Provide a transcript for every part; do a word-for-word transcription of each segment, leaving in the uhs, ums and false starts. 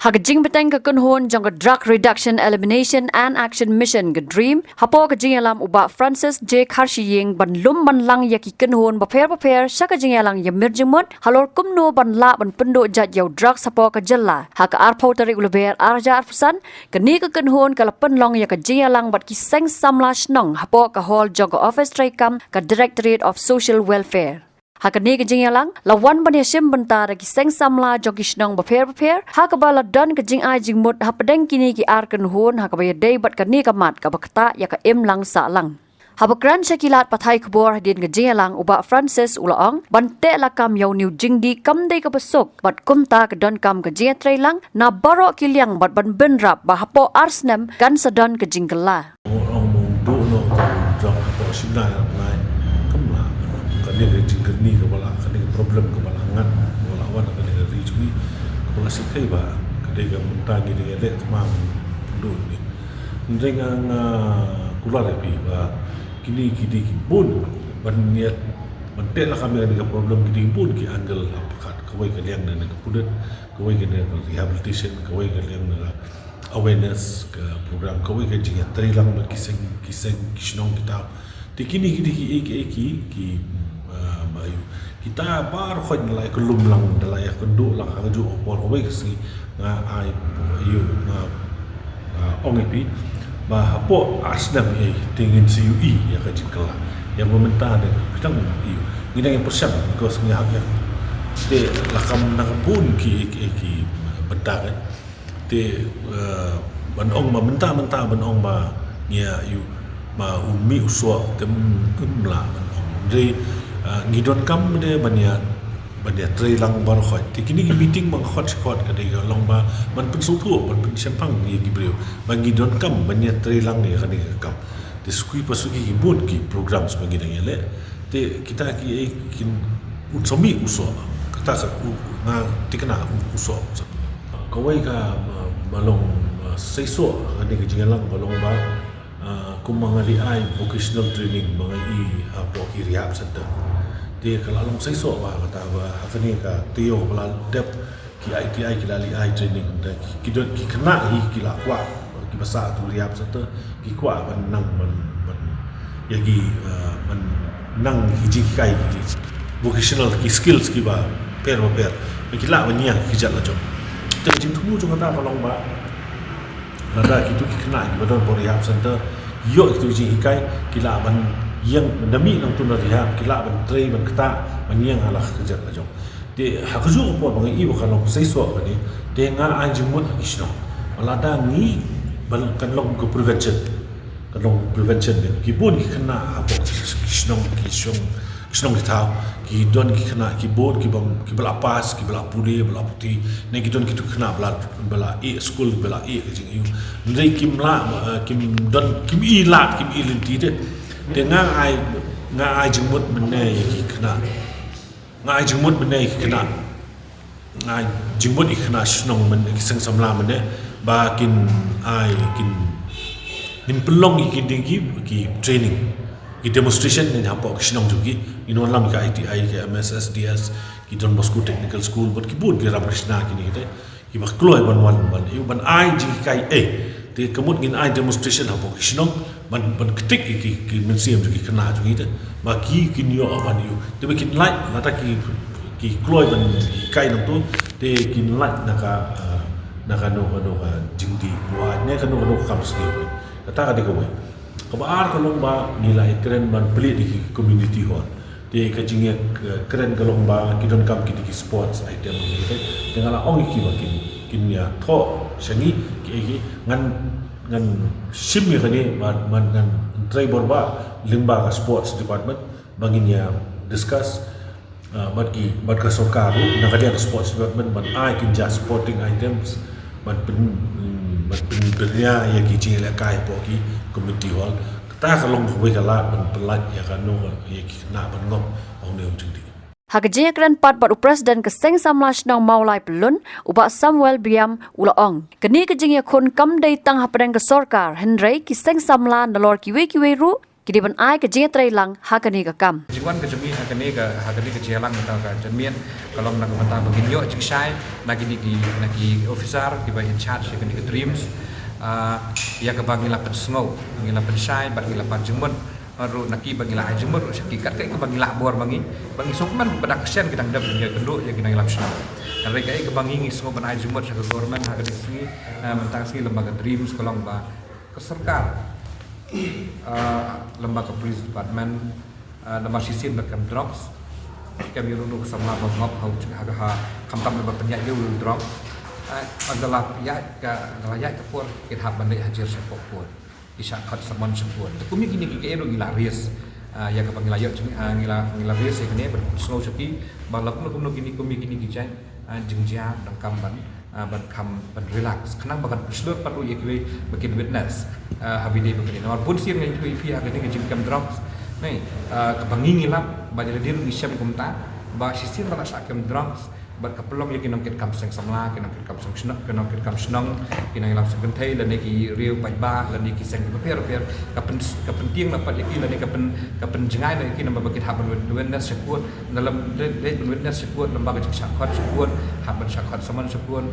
Ha ka jingbteng ka kynhun jong ka Drug Reduction, Elimination and Action Mission, ka DREAM, hapoh ka jingïalam u Bah Francis J Kharshiing ban lum ban lang ïa ki kynhun bapher bapher sha ka jingïalang ïa mir jingmut halor kumno ban lah ban pynduh jait ïa u drug hapoh ka jylla. Ha ka arphew tarik u Lber arhajar arphew san, kane ka kynhun ka la pynlong ïa ka jingïalang bad ki seng samla shnong hapoh ka hall jong ka office treikam ka Directorate of Social Welfare. Ha kane ka jingïalang la wan ban ïashim bynta da ki seng samla jong ki shnong bapher bapher, ha kaba la don ka jingai jingmut hapdeng kine ki ar kynhun, ha kaba ïadei bad kane ka mat kaba ktah ïa ka imlang sahlang. Haba kren sha ki lad pathai khubor hadien ka jingïalang, u Bah Francis u la ong ban teh lakam ïa une u jingdih kam dei kaba suk bad kumta ka donkam ka jingïatreilang na baroh ki liang bad ban bynrap ba hapoh ar snem kan sa don ka jingkylla. Ong ong mong duh noh ka jong hapoh shynna ïa ngai. Kam lah kane ka jingkyrni kaba lah, kane ka problem kaba lah ngat kaba lah wan kane ka ri jong ngi, kaba lah sngewkhia ba ka dei ka mynta ngi dei ïaleh thymmai duh ni. Hynrei nga nga kular ïa phi ba kine ki dei ki bun ban ïa ban teh lakam ïa kane ka problem, ki dei ki bun ki angle ha pyrkhat, kawei ka liang na ka pulit, kawei ka liang na rehabilitation, kawei ka liang na awareness ka program, kawei ka jingïatreilang bad ki seng ki seng ki shnong kita. Te kine ki dei kiei kiei ki ki, ah, ba ïoh kita baroh khoit da la ïa kynlum lang, da la ïa kynduh lang ha kajuh ka por, kawei ka sngi nga ai ïoh nga, ah, ong ïa phi ba hapoh ar snem ei te ngin sa ïohi ïa ka jingkylla. Ïa ba mynta de phi tang ïoh ngi dang ïa pyrshang, because ngi hap ïa te lakam na ka bun kiei kiei ki bynta ka. Te, eh, ban ong ba mynta mynta ban ong ba ngi ïoh ba u mih u soh te ym lah ban ong. Hynrei, eh, ngi donkam de ban ïa ban ïatreilang baroh khoit. Te kine ki meeting ba nga khot shi khot ka dei ka long ba ban pynsngewthuh, ban pynshemphang ïa ki briew ba ngi donkam ban ïatreilang ïa kane ka kam. Te suki pa suki ki bun ki programs ba ngi dang ïaleh. Te kita kiei kin un sa mih u soh. Kata ka u nga thikna u soh. Kawei ka ba long seisoh kane ka jingïalang ba long ba, ah, kumba nga la ai vocational training ba nga i hapoh ki rehab center. Te ka la long seisoh ba kata ba ha kane ka taïew ba la dep ki I T I ki la leh ai training, te ki don ki khynnah hi ki la kwah, ki ba sah tu rehab center, ki kwah ban nang ban ban ïa ki, eh, ban nang hi jinghikai ki vocational ki skills ki ba pher ba pher, ki lah ban ïa ki jat la jong. Te jingthmu jong kata ka long ba lada kitu ki khynnah ki ba don hapoh rehab center ïoh kitu jinghikai, ki lah ban ïeng da mih nangtu na rehab, ki lah ban trei ban ktah ban ïeng ha la ka jat la jong. Te ha kajuh ka por ba nga i ba ka long seisoh kane, te nga ai jingmut ha ki shnong. Lada ngi ban kan long ka prevention. Kan long prevention de. Ki bun ki khynnah hapoh ki shnong, ki shnong, ki shnong ki thaw, ki don ki khynnah ki bun ki bym, ki ba la pass, ki ba la pule, ba la puthi. Ne ki don kitu khynnah ba la, ba la ïeh skul, ba la ïeh ka jingïoh. Hynrei kim lah, eh, kim don, kim i lad, kim i lynti de. Te nga ai, nga ai jingmut mynne ïa ki khynnah. Nga ai jingmut mynne ïa ki khynnah. Nga ai jingmut ïa ki khynnah shnong mynne, ki seng samla mynne ba kin ai, kin, ngin pynlong ïa ki ding ki, ki training, ki demonstration ne hapoh ki shnong jong ki. Ngin wanlam ka I T I, ka M S S D S, ki Don Bosco Technical School, bad ki bun ki Ramakrishna kine kite. Ki ba kloi ban wan ban ïoh ban ai jinghikai eh. Te ka mut ngin ai demonstration hapoh ki shnong ban, ban ktik ïa ki, ki mynsiem jong ki khynnah jong ngi te ba ki kin ïoh ban ïoh. Te ba kin lait lada ki, ki kloi ban hikai nangtu, te kin lait na ka, eh, na kano kano ka jingdih buaid ne kano kano ka kam sniew. Kata ka dei kawei. Kaba ar ka long ba ngi la ïakren ban plie da ki community hall. Te ka jingïa, eh, kren ka long ba ki donkam kiti ki sports item kine. Te nga la ong ïa ki ba kin, kin ïathoh sha ngi kiei ki, ngan, ngan shim ïa kane ba, ba ngan trei bor ba lyngba ka sports department ba ngin ïa discuss, eh, bad ki, bad ka sorkar ruh na ka liang sports department ban ai kin jia sporting items ban pyn, ban pynbria ïa ki jingïalehkai hapoh ki community hall. Kata ka long kawei ka lad ban pynlait ïa kano ïa ki khynnah ban ngop ha une u jingdih. Ha ka jingïakren pat bad u President ka Seng Samla Shnong Mawlai Pyllun, u Bah Samuel Biam, u la ong, kane ka jingïakhun kam dei tang hapdeng ka sorkar, hynrei ki seng samla nalor kiwei kiwei ruh ki dei ban ai ka jingtreilang ha kane ka kam. Jingwan ka jong ngi ha kane ka, ha kane ka jingïalang mynta ka janmiet ka long na ka bynta ba ngin ïoh jingshai na kine ki, na ki officer kiba in charge ïa kane ka DREAMS, ah, ïa kaba ngi la pynsngew, ngi la pynshai bad ngi la pan jingmut ruh na ki ba ngi la ai jingmut ruh sha ki, kat kaei kaba ngi la bor ma ngi, ba ngi sngewkmen ba da ka shen ki dang dep ban ïakynduh ïa ki nongïalam shnong. Hynrei kaei kaba ngi, ngi sngew ban ai jingmut sha ka government ha kane ka sngi, ah, mynta ka sngi lyngba ka DREAMS ka long ba ka sorkar, ah, lyngba ka police department, ah, namar shisien bad kem drugs, kem ïa ruh ka samla ba ngop ha, ha, ha, khamtam ba pynïaid ïa u drugs, ah, ynda la ïaid ka, ynda la ïaid ka por kin hap ban leit hajar shapoh por, ki shah khot summon shapoh. Te kum ïa kine kiei ruh ngi la raise, ah, ïa kaba ngi la ïoh jing, ah, ngi la, ngi la raise ïa kane ban pynsngew sha ki ba la kumno kumno kine, kum ïa kine ki jait, ah, jingjia donkam ban, ah, ban kham, ban relax khnang ba kan pynshlur pat ruh ïa kiwei ba kin witness, ah, ha ba ïadei bad kane. Namar bun sien nga ïathuh ïa phi ha kane ka jingkem drugs, ne, ah, kaba ngi, ngi lap ba ïa lade ruh ngi shem kumta ba shisien ba la shah kem drugs bad ka pynlong ïa ki nongkitkam seng samla, ki nongkitkam seng shnong, ki nongkitkam shnong, ki nongïalam seng kynthei lane ki riew paidbah lane ki seng kiba pher pher, ka pyn, ka pyntieng noh pat ïa ki lane ka pyn, ka pynjngai noh ïa ki namar ba kin hap ban wit, witness sha court. Ynda leit, leit ban witness sha court, lyngba ka jingshah khot sha court, hap ban shah khot summon sha court,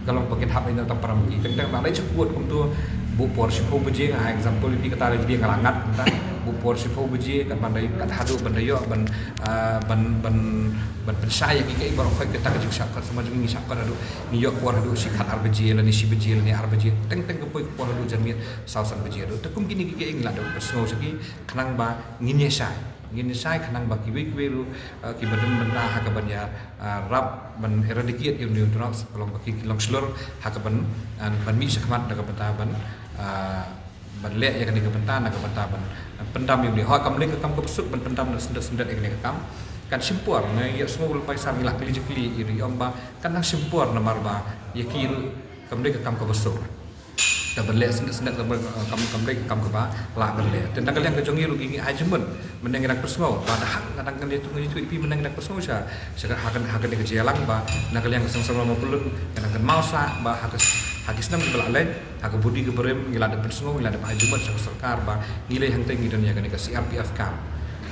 ka long ba kin hap ban ïa tang para ki. Teng teng ba leit sha court kumto, buh por shiphew baje, nga ai example ïa phi, kata lei nga la ngat kumta, buh por shiphew baje, kat ban da, kat haduh ban da ïoh ban, ah, ban, ban, ban pynshai ïa ki kaei baroh khoit, kata ka jingshah khot summon jong ngi, ngi shah khot haduh, ngi ïoh por haduh shi khat ar baje lane shi baje lane ar baje, teng teng ka poi ka por haduh janmiet saw san baje haduh. Te kum kine kiei ngi la dep pynsngew sha ki khnang ba ngin ïa shai, ngin ïa shai khnang ba kiwei kiwei ruh, eh, kiba don bynta ha ka ban ïa, eh, rap ban eradicate ïa une u drugs, ka long ba kin, kin long shlur ha ka ban, eh, ban mih shakhmat na ka bynta ban, eh, ban leh ïa kane ka bynta, na ka bynta ban, eh, pyndam ïa une. Hooid, kam dei ka kam kaba suk ban pyndam na syndet syndet ïa kane ka kam. Kan shim por, nga ïa sngew u Paisar ngi la kylli jingkylli ïa u, ïa u ong ba kan nang shim por namar ba ïa ki ruh kam dei ka kam kaba suk. Ka ban leh syndet syndet, ka ban, eh, kam, kam dei ka kam kaba lah ban leh. Te na ka liang ka jong ngi ruh ngi ai jingmut, mynne ngi dang pynsngew ba da hang, nga dang kane tu ngi tu ïa phi, mynne ngi dang pynsngew sha, sha ka, ha kane, ha kane ka jingïalang ba na ka liang ka seng samla Mawpyllun nga dang kynmaw sah ba ha ka, ha ki snem kiba la leit, ha ka budi kaba rim ngi la dep pynsngew, ngi la dep ai jingmut sha ka sorkar ba ngi lei hangtei ngi don ïa kane ka C R P F camp.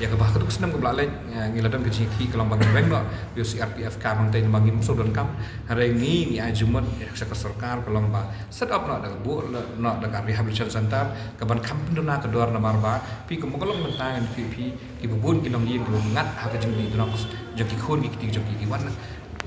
Ïa kaba ha kato ka snem kaba la leit, eh, ngi la don ka jingïakhih ka long ba ngi weng noh ïa u C R P F camp hangtei namar ngim sngewdonkam. Hynrei ngi, ngi ai jingmut ïa sha ka sorkar ka long ba set up noh da ka buh, noh da ka rehabilitation center, ka ban kham pynduna ka dor namar ba phi, kumba ka long mynta ngan ïathuh ïa phi, kiba bun ki longïing kiba ngat ha ka jingdih drugs jong ki khun ki kti jong ki, ki wan,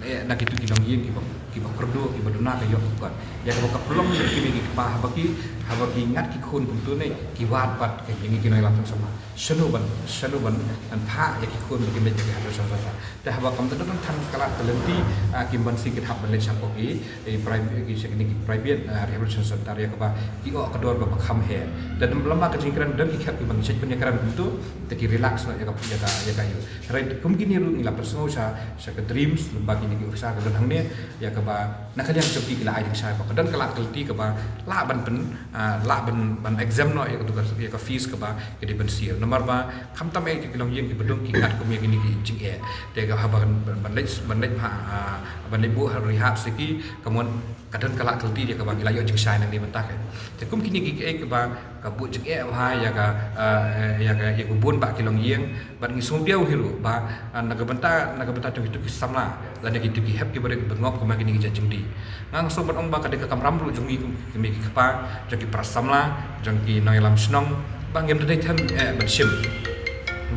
eh, na kitu ki longïing kiba, kiba kyrduh, kiba duna ka ïoh ka kot. Ïa kaba ka pynlong ïa ki mei ki kpa haba ki, haba ki ngat ki khun kumtu ne, ki wad pat ïa ki nongïalam seng samla. Shano ban, shano ban, ban phah ïa ki khun ba kin leit ïa ki rehabilitation center. Te haba kam da don than ka lad ka lynti, ah, kim banse kin hap ban leit shapoh ki, eh, private, ki sha kine ki private, ah, rehabilitation center ïa kaba ki ïoh ka dor kaba kham heh. Te lem, lem bad ka jingkren don ki khep kiba ngi shait ban ïakren kumto, te ki relax noh ïa ka, ïa ka, ïa ka ïa u. Hynrei kum kine ruh ngi la pynsngew sha, sha ka DREAMS, lem bad kine ki officer ka don hangne, ïa kaba na ka liang jong ki ki la ai jingshai ba ka don ka lad ka lynti kaba lah ban pyn, ah, lah ban, ban exempt noh ïa ka, ïa ka fees kaba ki dei ban siew. Namar ba khamtam eh ki longïing kiba dang ki ngat kum ïa kine ki jingeh. Te ka haba ban, ban leit, ban leit ha, ah, ban leit buh ha rehab sha ki, ka mon ka don ka lad ka lynti ïa kaba ngi la ïoh jingshai nangne mynta ka. Te kum kine ki, eh, kaba ka buh jingeh bha ïa ka, ah, ïa ka, ïa ka bun bah ki longïing. Bad ngi sngewdiaw hi ruh ba, ah, na ka bynta, na ka bynta jong kitu ki samla lane kitu ki hep kiba rit ba ngop kumba kine ki jait jingdih. Nga sngew ban ong ba ka dei ka kamram ruh jong ngi kum ki mei ki kpa, jong ki para samla, jong ki nongïalam shnong, ba ngim da dei them, eh, ban shim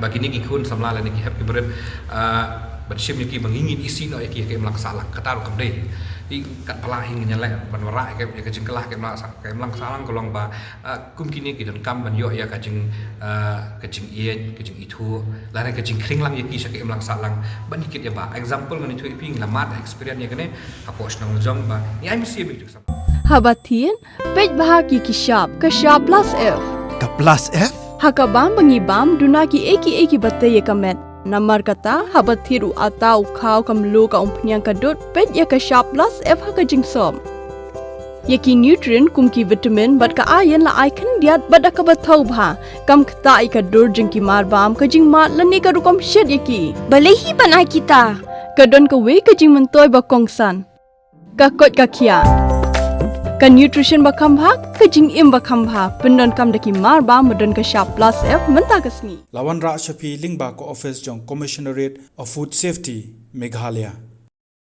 ba kine ki khun samla lane ki hep kiba rit, ah, ban shim ïa ki ba ngi ngin isih noh ïa ki ha ka imlang sahlang. Kata ruh kam dei. Te katba lah hi ngin ïaleh ban wanrah ïa ka, ïa ka jingkylla ha ka imlang sah, ka imlang sahlang ka long ba, ah, kum kine ki donkam ban ïoh ïa ka jing, ah, ka jingïeit, ka jingithuh, lane ka jingkhring lang ïa ki sha ka imlang sahlang ban ïa kit ïa bah. Example ngan ïathuh ïa phi, ngi la mad experience ïa kane hapoh shnong la jong ba ngi ai mynsiem ïa ki samla. Haba thied, peit bha ïa ki shap, ka shap plus F. Ka plus F? Ha ka bam ba ngi bam, duna kiei kiei kiba tei ïa ka met. Namar kata, haba thied u atta, u khaw, ka mluh, ka umphniang, ka dud, peit ïa ka shap plus F ha ka jingsop. Ïa ki nutrient kum ki vitamin bad ka iron la ai khyndiat bad da kaba thaw bha. Kam ktah ïa ka dur jong ki marbam, ka jingmad lane ka rukom shet ïa ki. Balei hi ban ai kita? Ka don kawei ka jingmyntoi ba kongsan. Ka koit ka khiah. Ka nutrition ba kham bha, ka jingim ba kham bha, pyndonkam da ki marbam ba don ka shap plus F mynta ka sngi. La wanrah sha phi lyngba ka office jong Commissionerate of Food Safety, Meghalaya.